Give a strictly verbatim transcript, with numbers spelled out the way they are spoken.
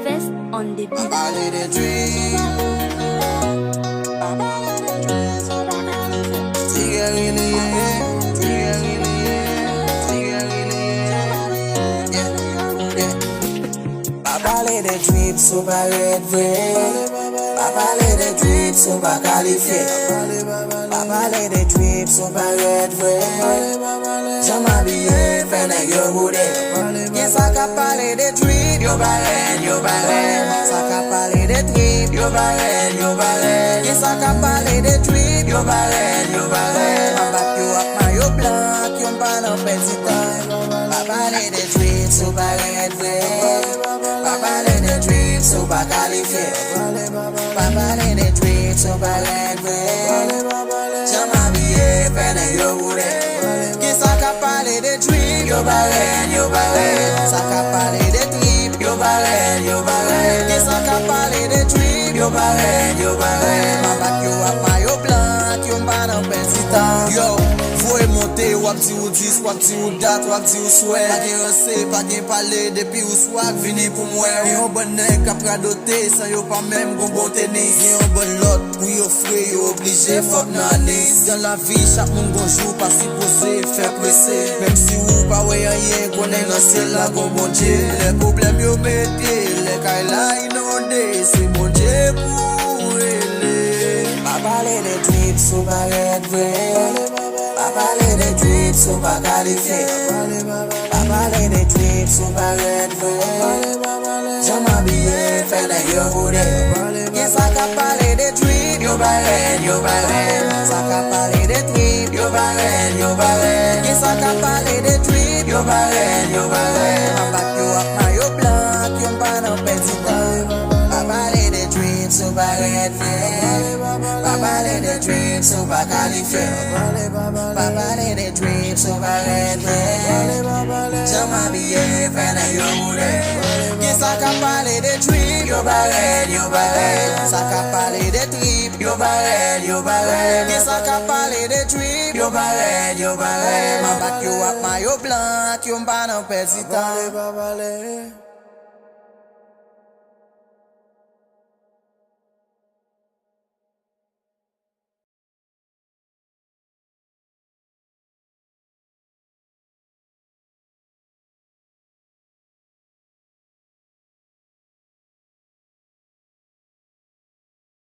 Vest on the beat. Pa pale de trip si w pa rèd vre. Pa pale de trip si w pa kalifye. Pa pale de trip si w pa rèd vre. Jan m abiye fè nèg yo boude. Gen sa k ap pale de trip, yo pa rèd, yo pa rèd. Sa k ap pale de trip, yo pa rèd, yo pa rèd. Gen sa k ap pale de trip, yo pa rèd, yo pa rèd. Anba yo ap mayo blan, ak yon pa nan pèdi tan. Pa pale de trip si w pa rèd vre. Pa pale de trip si w pa kalifye. Pa pale de trip si w pa rèd vre. Jan m abiye fè nèg yo boude. Gen sa k ap pale de trip, yo pa rèd, yo pa rèd. Sa k ap pale de trip, yo pa rèd, yo pa rèd. Gen sa k ap pale de trip, yo pa rèd, yo pa rèd. Anba yo ap mayo blan, ak yon pa nan pèdi tan. Yo, voye monte, w ap di ou dis, w ap di ou dat, w ap di ou swè. Pa gen ranse, pa gen pale, depi ou swag, vini pou m wè. Gen yon bann nèg k ap radote san yo pa menm gon bon tenis. Gen yon bann lòt, pou yo fre, yo oblije fòk nan anis. Dan lavi, chak moun gon jou, pa sipoze fè prese. Menm si ou pa wè anyen, konnen nan syèl la gon Bondye. Lè pwoblèm yo mete, lè kay la inonde, se Bondye pou ou rele. Pa pale de trip si w pa rèd vre. Pa pale de trip si w pa kalifye. Pa pale de trip si w pa rèd vre. Jan m abiye fè nèg yo boude. Gen sa k ap pale de trip, yo pa rèd, yo pa rèd. Sa k ap pale de trip, yo pa rèd, yo pa rèd. Gen sa k ap pale de trip, yo pa rèd, yo pa rèd. Anba yo ap mayo blan, ak yon pa nan pèdi tan. Pa pale de trip si w pa rèd vre. Pa pale de trip si w pa kalifye. Pa pale de trip si w pa rèd vre. Jan m abiye fè nèg yo boude. Gen sa k ap pale de trip, yo pa rèd, yo pa rèd. Sa k ap pale de trip, yo pa rèd, yo pa rèd. Gen sa k ap pale de trip, yo pa rèd, yo pa rèd. Anba yo ap mayo blan, ak yon pa nan pèdi tan. Pa pale, pa pale.